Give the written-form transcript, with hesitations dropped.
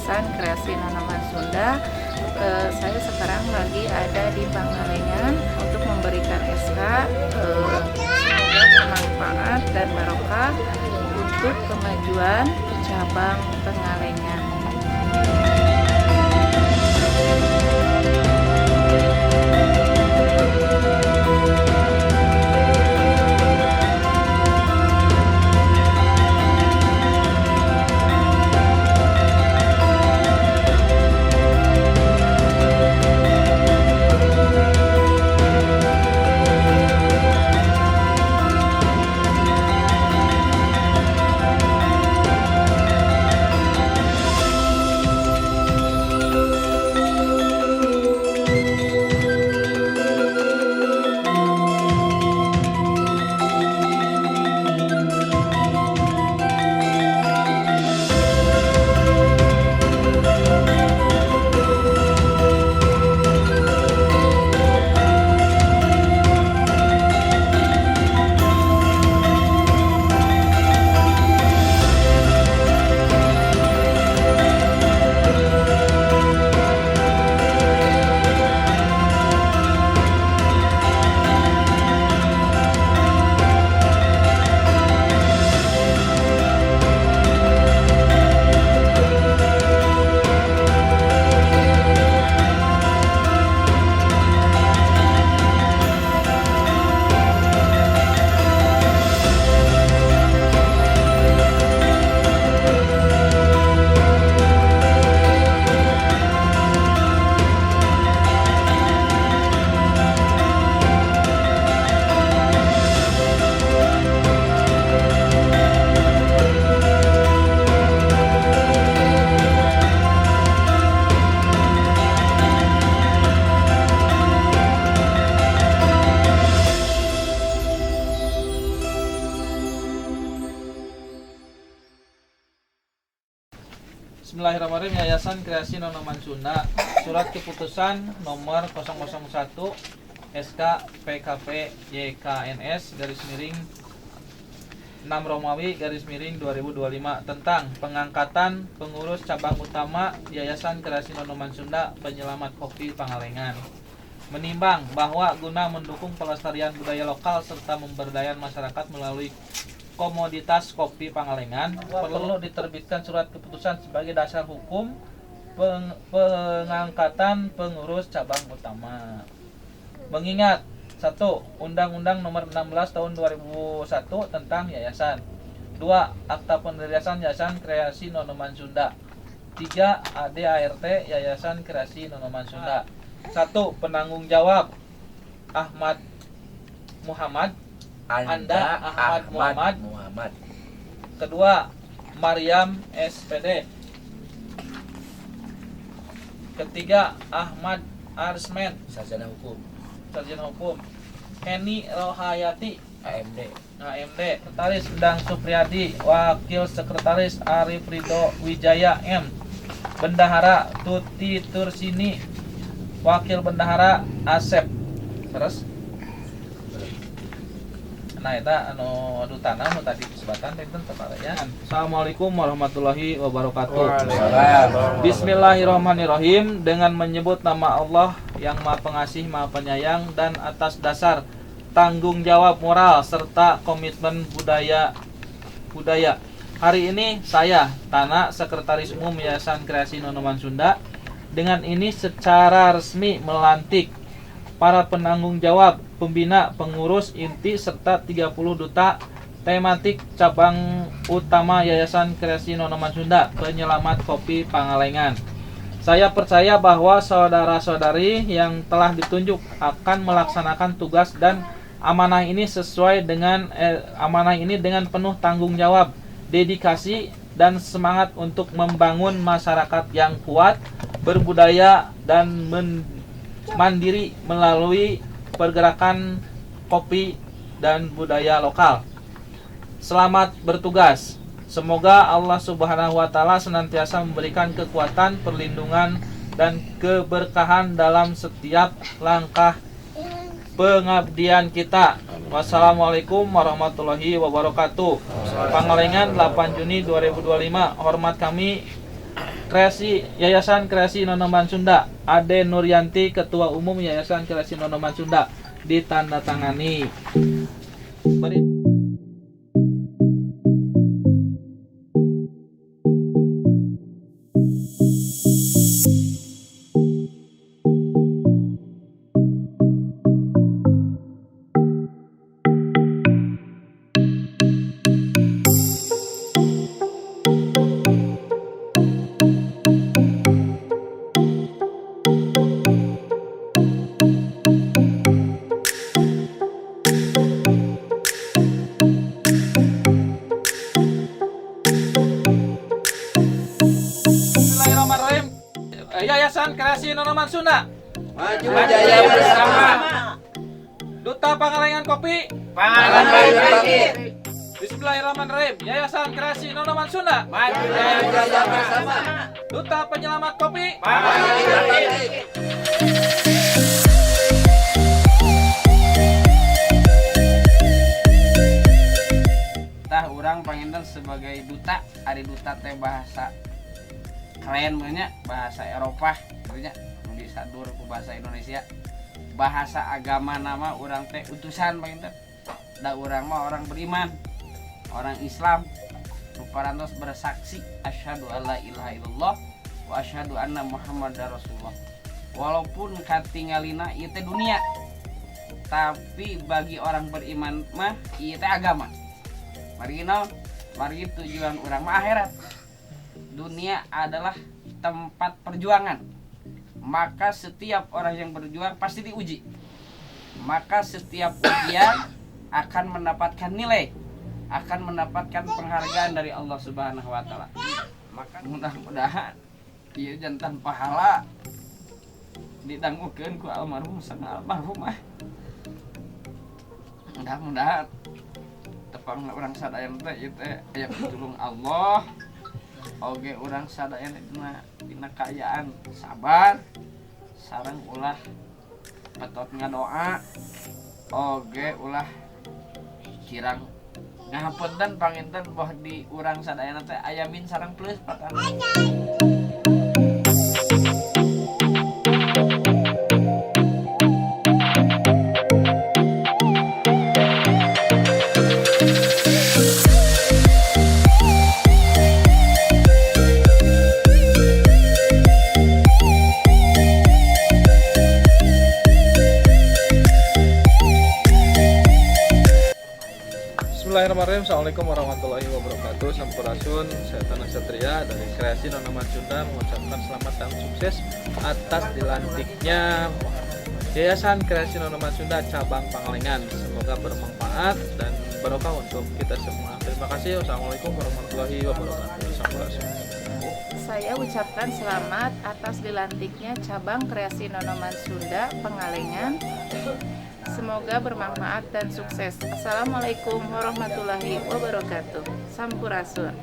Yayasan Kreasi Nonoman Sunda. Saya sekarang lagi ada di Pangalengan untuk memberikan SK. Semoga bermanfaat dan barokah untuk kemajuan cabang Pengalengan. Bismillahirrahmanirrahim. Yayasan Kreasi Nonoman Sunda, Surat Keputusan nomor 001 SK PKP YKNS garis miring 6 Romawi garis miring 2025 tentang pengangkatan pengurus cabang utama Yayasan Kreasi Nonoman Sunda Penyelamat Kopi Pangalengan. Menimbang bahwa guna mendukung pelestarian budaya lokal serta pemberdayaan masyarakat melalui komoditas kopi Pangalengan, perlu diterbitkan surat keputusan sebagai dasar hukum pengangkatan pengurus cabang utama. Mengingat 1. Undang-Undang Nomor 16 Tahun 2001 tentang Yayasan. 2. Akta Pendirian Yayasan Kreasi Nonoman Sunda. 3. ADART Yayasan Kreasi Nonoman Sunda. 1. Penanggung jawab Ahmad Muhammad Anda Ahmad Muhammad. Muhammad. Kedua, Maryam SPD. Ketiga, Ahmad Arsmen, Sarjana Hukum. Sarjana Hukum. Heni Rohayati, AMD. AMD. Sekretaris Endang Supriyadi, Wakil Sekretaris Arif Ridho Wijaya M. Bendahara Tuti Tursini, Wakil Bendahara Asep. Terus nah, eta anu dutana nu tadi disebatan teh tentara ya. Assalamualaikum warahmatullahi wabarakatuh. Bismillahirrahmanirrahim. Dengan menyebut nama Allah yang Maha Pengasih, Maha Penyayang, dan atas dasar tanggung jawab moral serta komitmen budaya budaya. Hari ini saya, Tana, Sekretaris Umum Yayasan Kreasi Nonoman Sunda, dengan ini secara resmi melantik para penanggung jawab, pembina, pengurus inti serta 30 duta tematik cabang utama Yayasan Kreasi Nonoman Sunda Penyelamat Kopi Pangalengan. Saya percaya bahwa saudara-saudari yang telah ditunjuk akan melaksanakan tugas dan amanah ini sesuai dengan amanah ini dengan penuh tanggung jawab, dedikasi dan semangat untuk membangun masyarakat yang kuat, berbudaya dan mandiri melalui pergerakan kopi dan budaya lokal. Selamat bertugas. Semoga Allah Subhanahu wa taala senantiasa memberikan kekuatan, perlindungan dan keberkahan dalam setiap langkah pengabdian kita. Wassalamualaikum warahmatullahi wabarakatuh. Pangalengan, 8 Juni 2025. Hormat kami, Kreasi Yayasan Kreasi Nonoman Sunda, Ade Nuryanti, Ketua Umum Yayasan Kreasi Nonoman Sunda, ditandatangani. Bismillahirrahmanirrahim. Yayasan Kreasi Nonoman Sunda, Maju jaya bersama. Duta Pangalengan Kopi. Pangalengan bangkit. Bismillahirrahmanirrahim. Yayasan Kreasi Nonoman Sunda, Maju jaya bersama. Duta Penyelamat Kopi. Pangalengan bangkit. Tah, urang panginten sebagai duta. Ari duta teh bahasa keren banyak, bahasa Eropa banyak disadur ku bahasa Indonesia. Bahasa agama nama urang teh utusan panginten. Da urang mah orang beriman, orang Islam, parantos bersaksi asyhadu alla ilaha illallah wa asyhadu anna muhammadar rasulullah. Walaupun katingalina ieu teh dunia, tapi bagi orang beriman mah ieu teh agama. Mari no, mari tujuan urang mah akhirat. Dunia adalah tempat perjuangan. Maka setiap orang yang berjuang pasti diuji. Maka setiap ujian akan mendapatkan nilai, akan mendapatkan penghargaan dari Allah Subhanahu wa taala. Maka mudah-mudahan ieu janten pahala ditangguhkeun ku almarhum sama almarhumah. Mudah-mudahan tepang urang sadayana teh ieu teh aya pitulung Allah. Oge urang sadayana dina kaayaan sabar sareng ulah petot ngadoa, oge ulah kirang ngahapunten panginten boh di urang sadayana teh aya min sareng plus patan. Bismillahirrahmanirrahim. Assalamualaikum warahmatullahi wabarakatuh. Sampurasun, saya Tanah Satria dari Kreasi Nonoman Sunda mengucapkan selamat dan sukses atas dilantiknya Yayasan Kreasi Nonoman Sunda Cabang Pangalengan. Semoga bermanfaat dan barokah untuk kita semua. Terima kasih. Wassalamualaikum warahmatullahi wabarakatuh. Sampurasun. Saya ucapkan selamat atas dilantiknya Cabang Kreasi Nonoman Sunda Pengalengan. Semoga bermanfaat dan sukses. Assalamualaikum warahmatullahi wabarakatuh. Sampurasun.